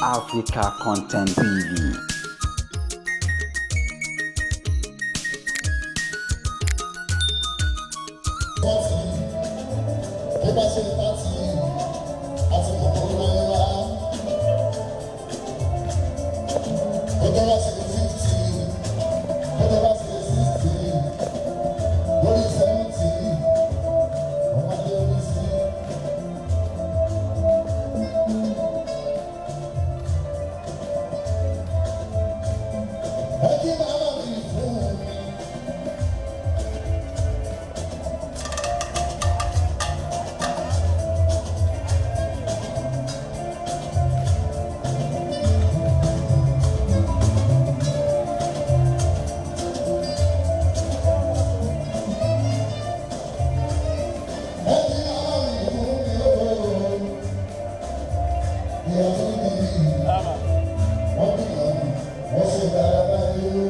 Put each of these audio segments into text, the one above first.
Africa Content TV. Tó bá ṣe 30 àti mọ̀tò wáyé wá. Tó bá ṣe 50, tó bá ṣe 60, lórí 70, ọmọdé orí sí. Ẹ kí màmá mi fún mi. Ẹ kí màmá mi fún mi ooo. Ìyá tó ní wọ́n bí ìyàwó, wọ́n ṣe dáadáa yóò.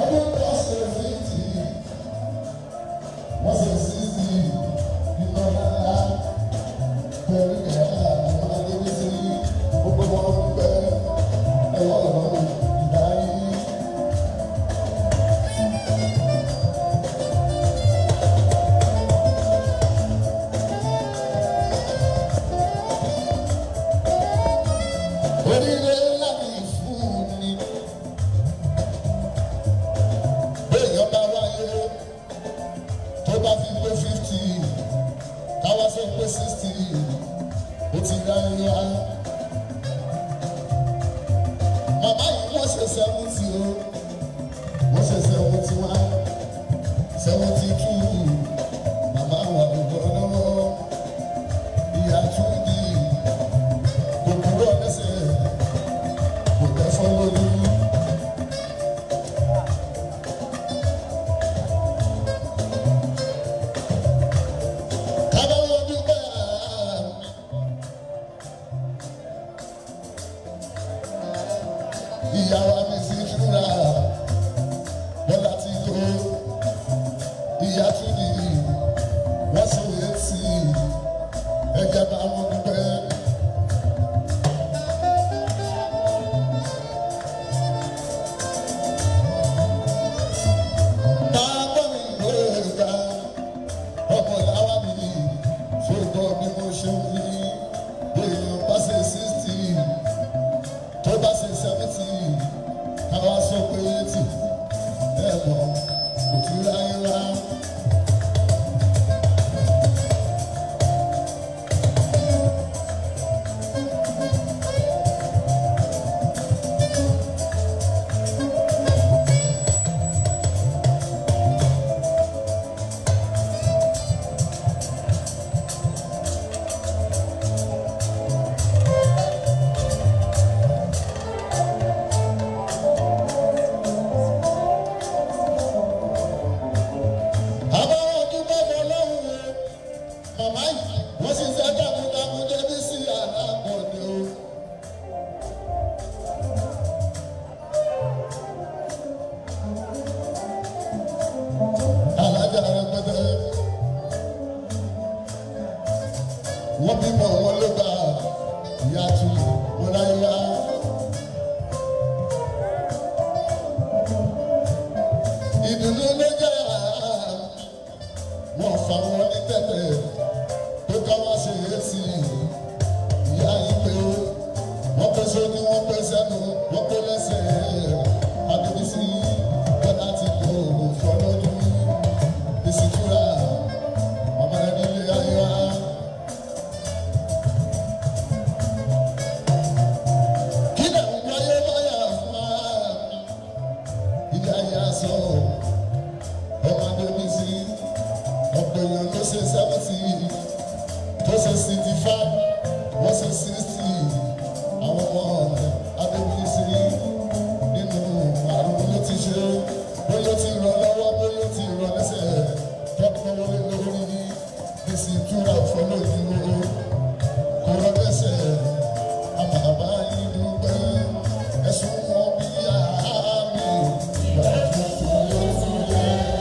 Ọdún tó ṣe 50, wọ́n ṣe 60, nínú ọ̀la pẹ̀lú ìyá àwọn adébísí, gbogbo wọn ń bẹ ẹwọ́ ọ̀rọ̀ ìgbà yìí. Oríire ńlá mi fún ni. Béèyàn bá wáyé tó bá fi pé 50, káwá sọ pé 60, ó ti ráyé wá. Màmá yìí wọ́n ṣe 70 o, wọ́n ṣe 71, 72, màmá wà lọ́wọ́ lọ́wọ́, ìyá tún di kò kúrò lẹ́sẹ̀, kò tẹ́fọ́ lójú. Kábàámọ̀ dúpẹ́ àmì. Ìyàwó mi sì túra, bọ́lá ti tó, ìyá tún ní, wọ́n sì wé sí, ẹ̀jẹ̀ bá wọn dúpẹ́. Bàbá mi ló ga, ọmọ làwa mi, ṣùgbọ́n bí mo ṣe ń wí, èèyàn bá ṣe 60, tó bá ṣe 70, káwá sọ pé 80, ẹ mọ̀, kò tí ráyé wá. Àbáwọ̀ dúpẹ́ fọlọ́run o, màmá yìí, wọ́n sì ṣe takuntakun débi sí aláàbọ̀dé o. Alájà rẹpẹtẹ, wọ́n bímọ wọn ló gbà, ìyá tún wọn láyé wá. Ìdùnnú ló jẹ́ wọ́n fa wọn ní tẹ̀tẹ̀ tó ká wá ṣe é sí ìyá yìí pé wọ́n pẹ́ sójú, wọ́n pẹ́ sẹ́nu, wọ́n pẹ́ lẹ́sẹ̀. Adébísí bọ́lá ti kó fọ́ lójú ìsìtúra màmá rẹ̀ nílé ayé wa. Kí lè ń wáyé báyà fún wa? Ilé ayé aṣọ ọmọ Adébísí, ọ̀pọ̀ èèyàn ló ṣe 70, tó ṣe 65, wọ́n ṣe 60. Àwọn ọmọ Adébísí nínú àrùn ló ti ṣe, bóyá ó ti rọ lọ́wọ́, bóyá ó ti rọ lẹ́sẹ̀, tọ́pọ̀ wọlé lórí ní ìtura ọ̀fọ́ lójú kò rọ lẹ́sẹ̀. Àmàbá yìí dúpẹ́ ẹ̀sùn wọn bí àmì ìgbà tuntun ló fún yẹn.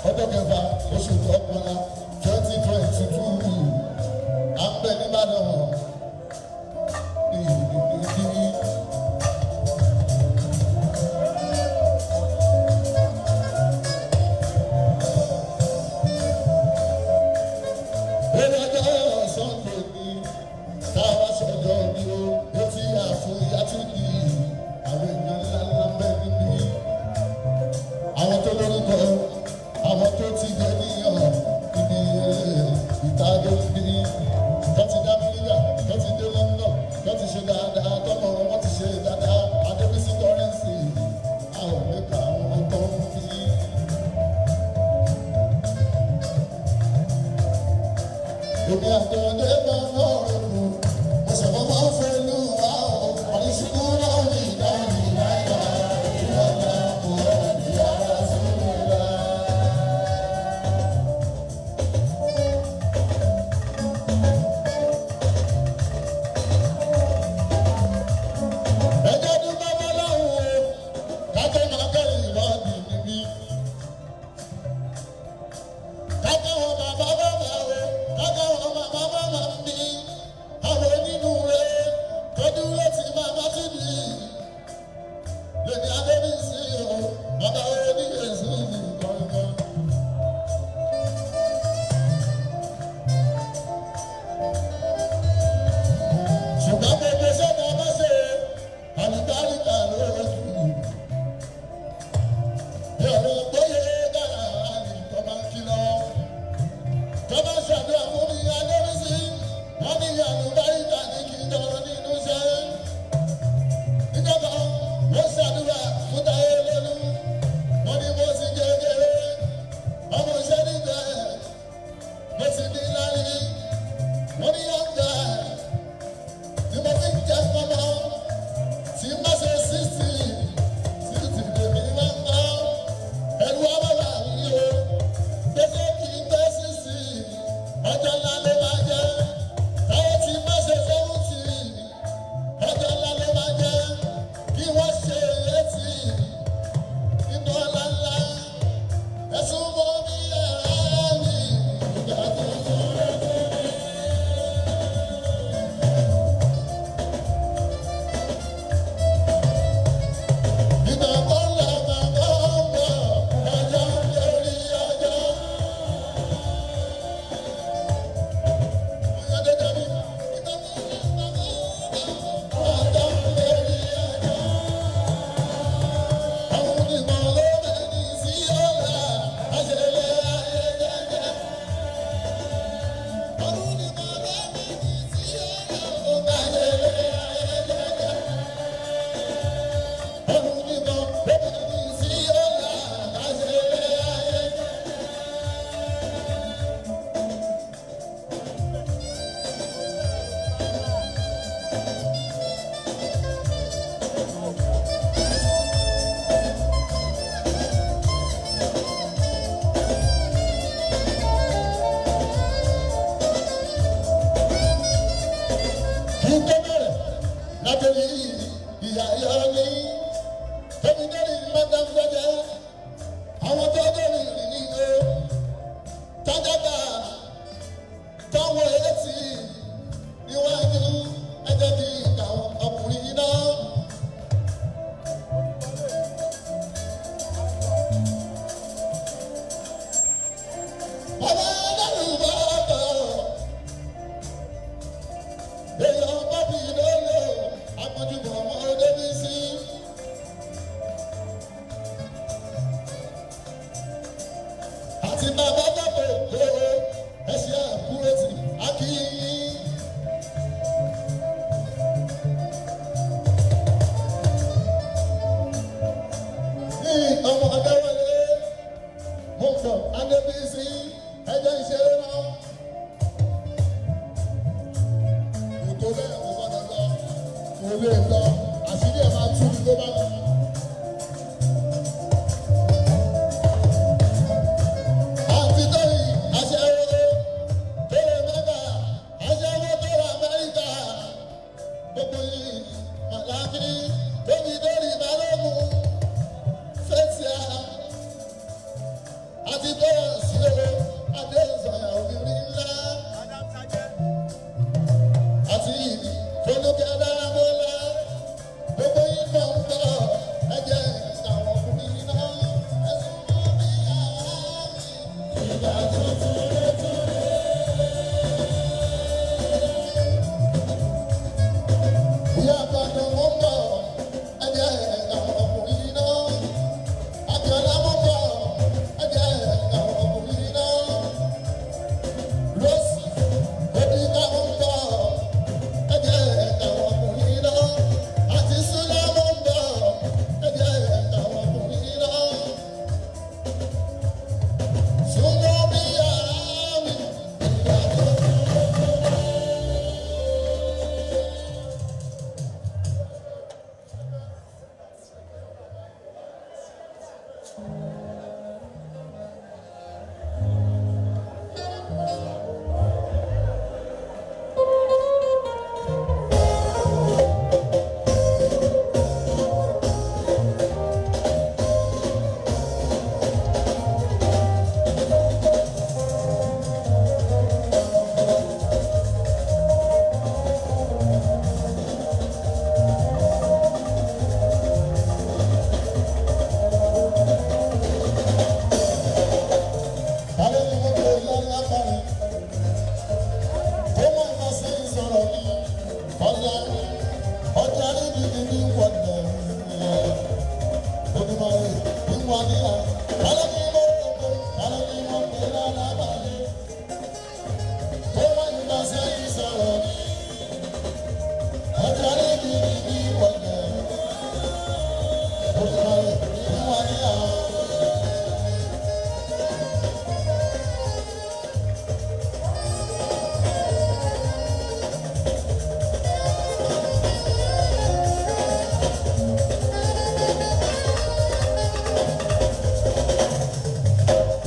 Ọjọ́ kẹfà oṣù kọkànlá 2022, à ń bẹ nìbàdàn ní ìdílé. Lọ́jọ́ Sunday ni táwa sọ̀jọ́ bí o, ó ti yà fún Yátúndì, àwọn èèyàn ńlá ńlá ń bẹ níbí. Àwọn tó lórúkọ, àwọn tó ti jẹ níyàn níbi eré ìtàgé níbí. Tó ti dá Amẹ́ríkà, tó ti dé London, tó ti ṣe dáadáa, tọ́mọ wọn ti ṣe dáadáa. Adébísí Currency, a ò ní kà àwọn tó ń bí. Èmi àtọ̀dé bá lọ́rùn mú. Mo sọ̀rọ̀ máa ń fẹ́ lù wá o. Àdìsíkú náà ní ìdáhùn ìláyà. Ìlànà kò rẹ̀ ní ara sílẹ̀ rà. Ẹjẹ́ dúpẹ́ fọlọ́run o. Kájọ́ máa kẹ́yìn ìwádìí níbí. Kákáwọn bàbá bàbá o, kákáwọn bàbá bàbá mi, àwọn onínúure tó dúró ti màmá ti bì í. Lèmi Adébísí o, bàbá oníyèsí gbọ̀ngàn. Ṣùgbọ́n gbogbo sọ́dọ̀ bá ṣe àlùbáríkà lójú. Ọ̀rọ̀ gbóyè dára ní tọ́ba ń kìlọ̀. Tọ́ba ṣàdúrà fún mi Adébísí, wọ́n ní àlùbáríkà ní kí n tọrọ nínú iṣẹ́. Níjọba wọ́n ṣàdúrà fún Táyé lónú, wọ́n ní mo sì kékeré, ọmọ iṣẹ́ nígbà mo sì ní lárí, wọ́n ní yọ̀ǹda ni mo fi ń jẹ́ kọ́mọ tí má ṣe sísì sísì tèmi máa ń bá ẹrú ọlọ́lá mi o gbèsè kì í gbé sísì ọjọ́ ńlá ló máa jẹ́ táwọn tí má ṣe sẹ́wọ́ntì ọjọ́ ńlá ló máa jẹ́ kí wọ́n ṣe létí nínú ọlá ńlá ẹ̀sùn mọ́ mi yàrá mi ìgbà tó tún létí mi. Ìgbà kan là máa bọ́ ọ̀pọ̀ ọjọ́ lórí ọjọ́. Ọjọ́ lórí ọjọ́. Àwọn onímọ̀ ló mẹ́ni sí ọ̀la, àṣẹlẹ̀ ayé jẹ́jẹ́. Àwọn onímọ̀ ló mẹ́ni sí ọ̀la, àṣẹlẹ̀ ayé jẹ́jẹ́. Àwọn onímọ̀ ló mẹ́ni sí ọ̀la, àṣẹlẹ̀ ayé jẹ́jẹ́. Kí n tó bẹ̀rẹ̀ látòrí ìyá yọ ní tóbi dórí madam jọjẹ àwọn tó dórí ìrìn nínú tájábà táwọn etí níwájú ẹjẹ bí àwọn ọkùnrin náà. Bàbá Adánù bá bọ̀. Èèyàn bọ́bí lólo, àpọ̀jùbọ̀ ọmọ Débísí. Àti bàbá bàbá òkú, ẹ̀ṣẹ̀ àkúrẹ́tì, akíyí. Ní ọmọ Adéwọlé, mo sọ Adébísí, ẹjẹ́ ìṣeré náà. Kò tó bẹ́ẹ̀ kò gbọ́dọ̀ lọ, kò lè lọ, àṣírí ẹ̀ máa tú ní tó bá lọ. Àti tóyì aṣẹ́wó tó lè mẹ́ta, aṣẹ́wó tó lè Amẹ́ríkà, gbogbo yìí màláfi tóbi dórí balógun fẹ́tíà àti tó sí o, Adéṣọ̀yà obìnrin ńlá. Àti Folúkẹ́ Dáramọ́lá, gbogbo yín mọ̀ ń bọ̀, ẹ jẹ́ àwọn ọkùnrin náà, ẹ̀sùn mọ́ bí ara mi. Ìgbà tuntun ló tún dé. Ìyá àgbàdo mọ̀ ń bọ̀, ẹ jẹ́ àwọn ọkùnrin náà. Akíọ́lá mọ̀ ń bọ̀, ẹ jẹ́ àwọn ọkùnrin náà. Rose Odika mọ̀ ń bọ̀, ẹ jẹ́ àwọn ọkùnrin náà. Àti Súlá mọ̀ ń bọ̀, ẹ jẹ́ àwọn ọkùnrin náà. Súnmọ́ bí ara mi, ìgbà tó Alẹ́ ni mo pè lọ́lá parí. Ó máa ma ṣe ìsọ̀rọ̀ mi. Ọ̀la ọjà níbi níbi wọ̀nà. Olùmọ̀rẹ́ ìwà níyà. Alẹ́ ni mo pè alẹ́ ni mo pè lọ́lá parí. Ó máa ma ṣe ìsọ̀rọ̀ mi. Ọjà níbi níbi wọ̀nà. Olùmọ̀rẹ́ ìwà níyà.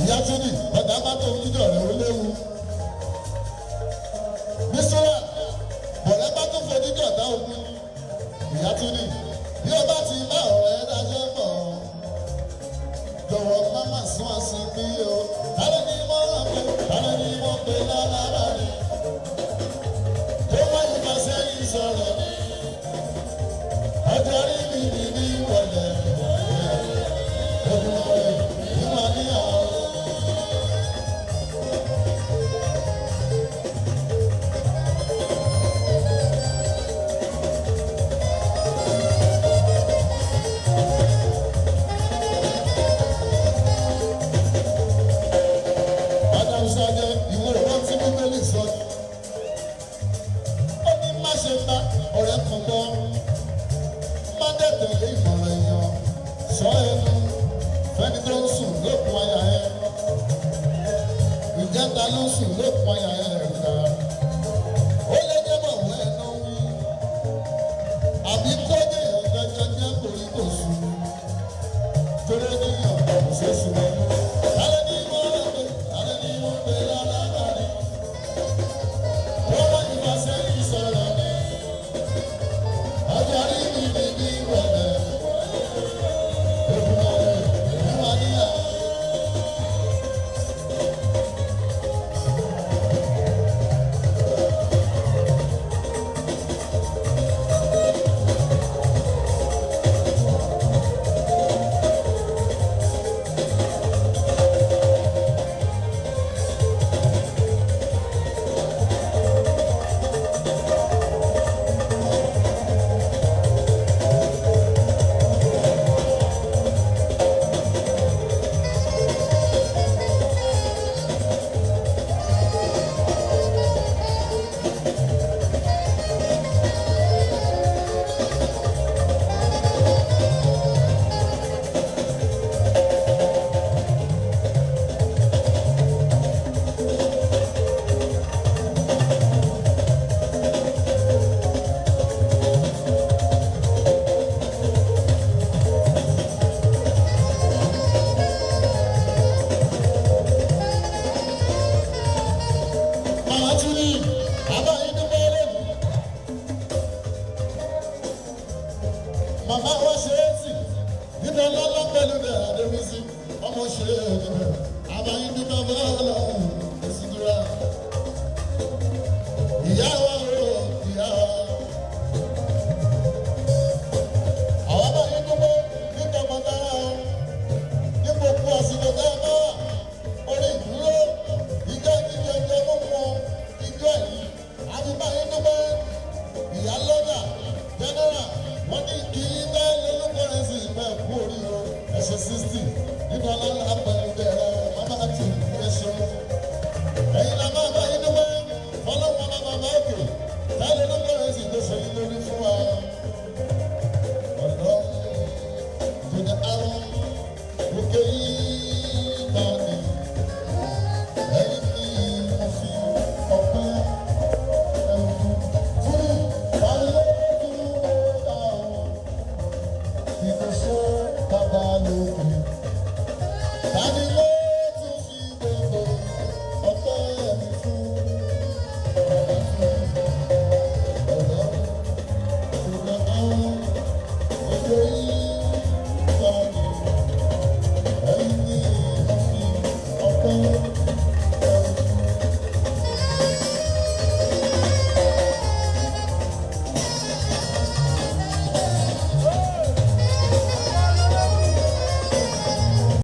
Ìyá tún ní ọ̀gá bá tó ojú dọ̀rẹ́ ó léwu. Bísọ́lá bọ̀rẹ́ bá tó fojú dọ̀tá ogun. Ìyá tún ní bí o bá ti bá ọ̀rẹ́ dájọ́ pọ̀. Jọ̀wọ́ má má sún àsìn bí o. Tálẹ́ ní mo pè tálẹ́ ní mo pè lálára ni. Tó wáyé bá sẹ́yìn sọ̀rọ̀ mi. Ọjọ́ rí mi ní ní wọlé. Olùmọ̀rẹ́ ìwà ní àwọn. Adam Sajẹ ìwé ọ̀rọ̀ tí Bíbélì sọ. Ó ní má ṣe bá ọ̀rẹ́ kan gbọ́. Má dẹ̀ tẹ̀lé ìmọ̀ràn èèyàn. Sọ ẹnu fẹ́ni tó ń sùn lókun àyà ẹ. Ìjẹta ló ń sùn lókun àyà ẹ rẹ̀. Ó lé jẹ́ bọ̀wọ́ ẹ̀ náà wí. Àbí kó jẹ́ ìyàn jẹjẹ jẹ́ koríko sùn. Torí níyàn kò ṣeé sùn lẹ́nu. Alẹ́ ní mo pè, alẹ́ ní mo pè lálábàárí. Wọ́n wá ìfà sẹ́yìn sọ̀rọ̀ mi. Ọjà rí mi ní bí wọ̀lẹ̀. Ògùnmọ̀rẹ́ ìwà níyà. bá ọlọ́run.